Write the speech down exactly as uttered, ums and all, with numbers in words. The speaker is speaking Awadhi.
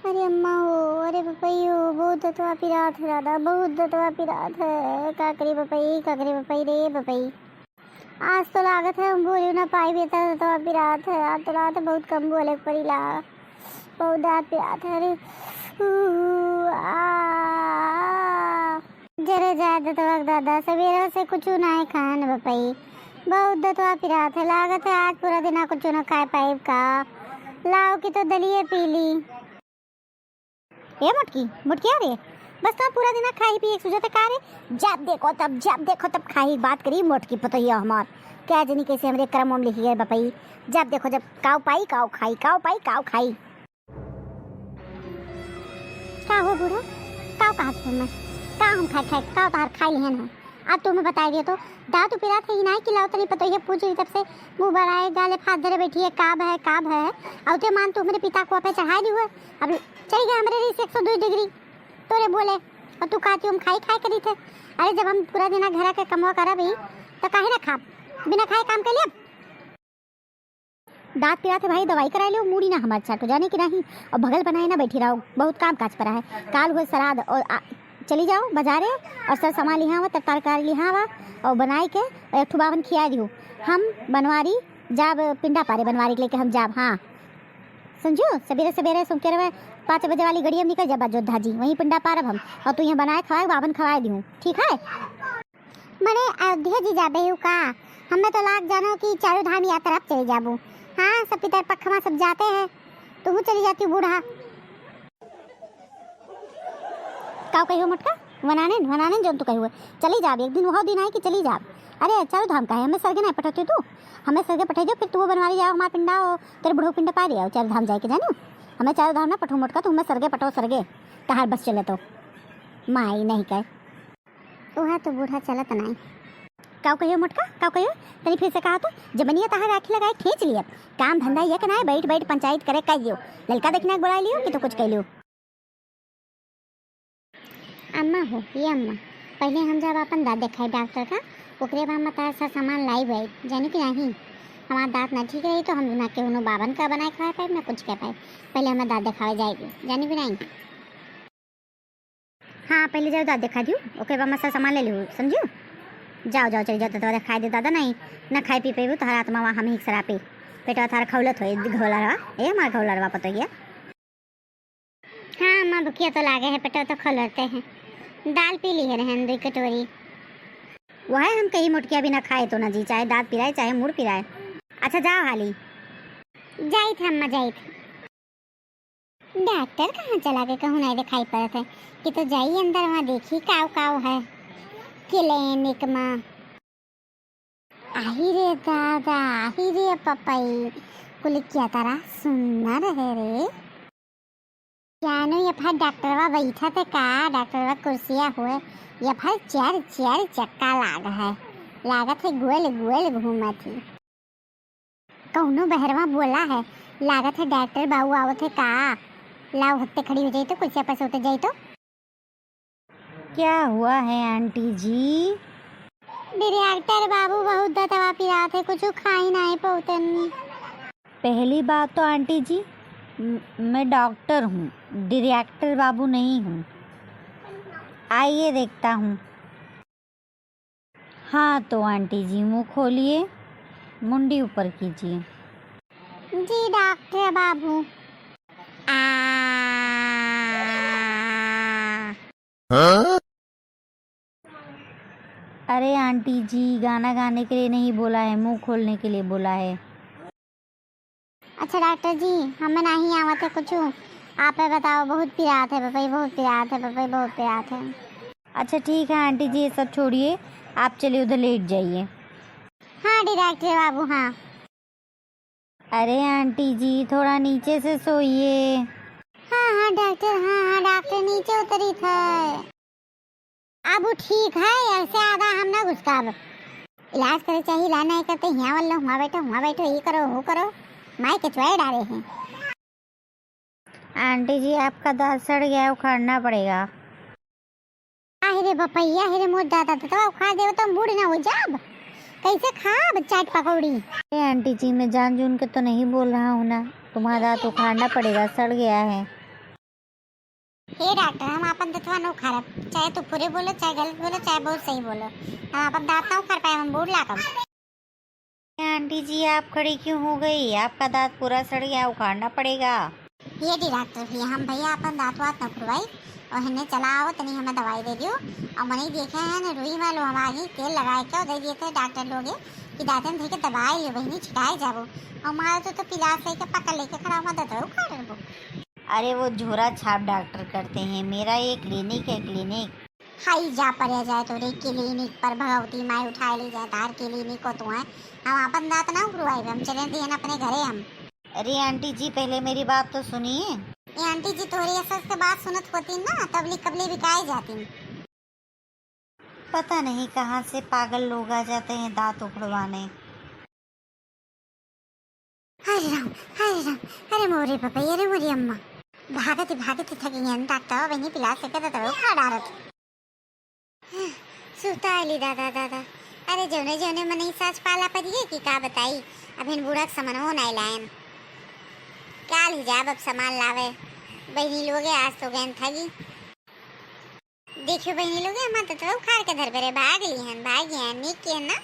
अरे अम्मा हो, अरे बपई हो, बहुत दतवा पिरात है दादा, बहुत दतवा पिरात है। का करी बपई, का करी बपई रे बपई। आज तो लागत है हम बोलियो ना पाई बेटा, दतवा पिरात है। आज तो लागत है बहुत कम बोले के पड़ीला, बहुत दाँत पिरात है। अरे ऊ, आ। जरे जाए दतवा के दादा, सबेरे से कुछ नाहीं खाए न बपई, बहुत दतवा पिरात है। लागत है आज पूरा दिन कुछ न खाए पाइब का। लाओ कि तो दलिए पी ली। ए मोटकी, मोटकिया रे, बस तो पूरा दिन खाई पी एक सुझाते का रे? जब देखो तब, जब देखो तब खाई बात करी मोटकी पतोहिया हमार। क्या जनी कैसे हमरे करम में लिखी गए बपई, जब देखो जब काव पाई काव खाई, काव पाई काव खाई। का हो बूढ़ा, काव कहत हो मैं? का हम खाए खाए, काव तहार खाई लिहन है? अब तुम्हें बताई दियो तो, दाँत पिरात है ही नाहीं कि लाओ तनी पतोहिया पूछ ली तब से मुँह बढ़ाए गाले फात धरे बैठी है, का भय, का भय? और ते मान तू हमरे पिता को पे चढ़ाई दी हुए। अब चढ़ गया हमरे रीस एक सौ दो डिग्री तोरे बोले, और तू कहती हम खाई खाए करी थे। अरे जब हम पूरा दिन घर के कमवा करब ही तो काहे ना खाब, बिना खाए काम कर लिया। दाँत पिरात है भाई, दवाई कराए लियो, मूड़ी ना हमार चाटो, जाने कि नहीं। और भगल बनाए ना बैठी रहो, बहुत काम काज पड़ा है। काल हुए श्राद्ध और आ, चली जाओ बाजारे और सर सामान लिहावा, तर तरकारी लिहावा और बनाए के और एक ठो बावन खिया दियो। हम बनवारी जाब, पिंडा पारे बनवारी के लेके हम जाब। हाँ समझो, सबेरे सबेरे सुनके रहे पाँच बजे वाली गड़िया में निकल जाबा अयोध्या जी, वहीं पिंडा पारब हम। और तू यहाँ बनाए खवाए, बावन खवाए दियो, ठीक है? मने अयोध्या जी जाबे हु का? हमें तो लाग जानो कि चारों धाम यात्रा पे चले जाबू। हाँ, सब पितर पक्ष में सब जाते हैं, तू चली जाती बूढ़ा। काव कहियो मोटका? वनाने, वनाने जौन तू कहियो। चली जाब, एक दिन वह दिन आए कि चली जाब। अरे चारों धाम का है, हमें सरगे नहीं पठौती तू, हमें सरगे पठे जो, फिर तू वो बनवारी जाओ हमार पिंडा हो, तेरे बुढ़ऊ पिंडा पारी आओ, चारों धाम जाए के जानो। हमें चारों धाम ना पठो मोटका, तू हमें सरगे पठो सरगे, तहार बस चले तो। माई नहीं कहे। उहे तो बूढ़ा चलत नाई। काव कहियो मोटका, काव कहियो? तनी फिर से कहा तो। जबनिया तहार राखी लगाए खींच लिए। काम धंधा ये के नाई, बैठ बैठ पंचायत करे कह दियो। ललका देखने के बुला लियो कि तो कुछ कह लियो। अम्मा हो, ये अम्मा, पहले हम जब अपन दाँत देखाई डॉक्टर का, ओकरे बाद हम तार सा सामान लाई बाई, जानी कि नहीं? हमार दाँत ना ठीक रही तो हम ना केहूनो बावन का बनाए खवाए पाए, ना कुछ कह पाए। पहले हमें दाँत देखावे जाएगी, जानी कि नहीं? हाँ, पहले जाओ दाँत देखा दियो, ओकरे बाद मसा सामान ले लियो, समझियो? जाओ, जाओ, चली जाओ, तो देखाई दे दादा, नहीं, ना खाए पी पेबू, तोहरा आत्मा वहाँ हम ही सरापी। पेटवा थार खौलत होई, घोलरवा, ए हमार घोलरवा पतोहिया। हाँ, अम्मा, भुखिया तो लागे है, पेटवा तो खौलते हैं। दाल पी ली है रहन दुई कटोरी। वह हम कही मोटकिया बिना खाए तो ना जी, चाहे दाँत पिराए, चाहे मुड़ पिराए। अच्छा, जाओ हाली। जाइत है अम्मा, जाइत। डॉक्टर कहाँ चला गए, कहूँ नहीं दिखाई पड़त है। कि तो जाई अंदर, वहाँ देखी काव काव है क्लिनिक में। आही रे दादा, आही रे पपई, कुल क्या तरह सुन्नर है रे। जानो ये फर डॉक्टरवा बैठा थे का, डॉक्टरवा कुर्सिया हुए, ये फर चार चार चक्का लाग है, लागत है गोल गोल घूमत ही। कौनो बहरवा बोला है, लागत है डॉक्टर बाबू आवत है का? लाओ हत्ते खड़ी हो जाई तो, कुर्सिया पर से उतर जाई तो। क्या हुआ है आंटी जी? डॉक्टर बाबू बहुत दतवा पिरात है, कुछ खाई नहीं पौतन। पहली बात तो आंटी जी, म-, मैं डॉक्टर हूँ, डायरेक्टर बाबू नहीं हूँ। आइए देखता हूँ। हाँ तो आंटी जी, मुंह खोलिए, मुंडी ऊपर कीजिए। जी डॉक्टर बाबू। आ। अरे आंटी जी, गाना गाने के लिए नहीं बोला है, मुंह खोलने के लिए बोला है। अच्छा डॉक्टर जी, हमें नहीं आवत है कुछ, आप ही बताओ, बहुत पिरात है पपई, बहुत पिरात है पपई, बहुत पिरात है। अच्छा ठीक है आंटी जी, ये सब छोड़िए, आप चलिए उधर लेट जाइए। हाँ डॉक्टर बाबू, हाँ। अरे आंटी जी, थोड़ा नीचे से सोइए। हाँ हाँ डॉक्टर, हाँ हाँ डॉक्टर, नीचे उतरी थे। अब उ ठीक है, ऐसे आधा हम ना घुसकाब। इलाज करे चाहिए, इलाज नहीं करते, यहाँ वाला हुआ बैठो, हुआ बैठो, ये करो, वो करो, माई के चुआए डाले हैं। आंटी जी, आपका दांत सड़ गया है, उखाड़ना पड़ेगा। आहे रे बपैया, हे रे मोर दादा, दादा उखाड़ देवे तो हम बूढ़ ना हो जाब। कैसे खाब चाट पकौड़ी? ए आंटी जी, मैं जान जून के तो नहीं बोल रहा हूँ ना, तुम्हारा दांत उखाड़ना पड़ेगा, सड़ गया है। हे डॉक्टर, हम आपन दतवा न उखाड़ब, चाहे तू पूरे बोलो, चाहे गलत बोलो, चाहे बहुत सही बोलो, हम आपन दांत ना उखाड़ पाए, हम बोर्ड लागब। आंटी जी, आप खड़ी क्यों हो गई? आपका दांत पूरा सड़ गया, उखाड़ना पड़ेगा। ये डी डॉक्टर भैया, हम भैया आपन दांत वात न उखड़वाई, और हिन्ने चला आओ, तनी हमें दवाई दे दियो। और मने देखे हैं न, रुई में लोहमागी तेल लगाए के दे दिए थे डॉक्टर लोग कि दांतन धर के दबाए लियो बहिनी, छिटाए जाबो। और मारो तो, तो पिलास लेके पकड़ लेके खड़ा हुआ, दतवा उखाड़ लेबो। अरे, वो झोरा छाप डॉक्टर करते हैं, मेरा ये क्लिनिक है, क्लिनिक। हाई जा पड़े जाए तोरे क्लिनिक पर, भगवती माई उठाए ले जाए तार क्लिनिक को तो है। हम आपन दांत ना उखड़वाई, हम चले दिहन अपने घरे हम। अरे आंटी जी, पहले मेरी बात तो सुनिए। ए आंटी जी, तोहरी असर से बात सुनत होती ना, तबली कबली बिकाए जाती। पता नहीं कहाँ से पागल लोग आ जाते हैं दांत उखड़वाने। हरे राम, हरे राम, अरे मोरे बाबा, अरे मोरी अम्मा। भागत ही भागत ही थकी हैं, डॉक्टर बहिनी पिलास लेके दतवा उखाड़ डारत। सुताली दादा, दादा। अरे जौने जौने मनई सास पाला परिए कि का बताई, अभिन बूढ़ा के समनवो नाई लायन। काल ही जाब अब सामान लावे। बहिनी लोगे आज तो गैन थगी। देखियो बहिनी लोगे, हमार दतवा उखाड़ के धर बेरे भाग ली हन, भाग गई हन, नीक की हन ना।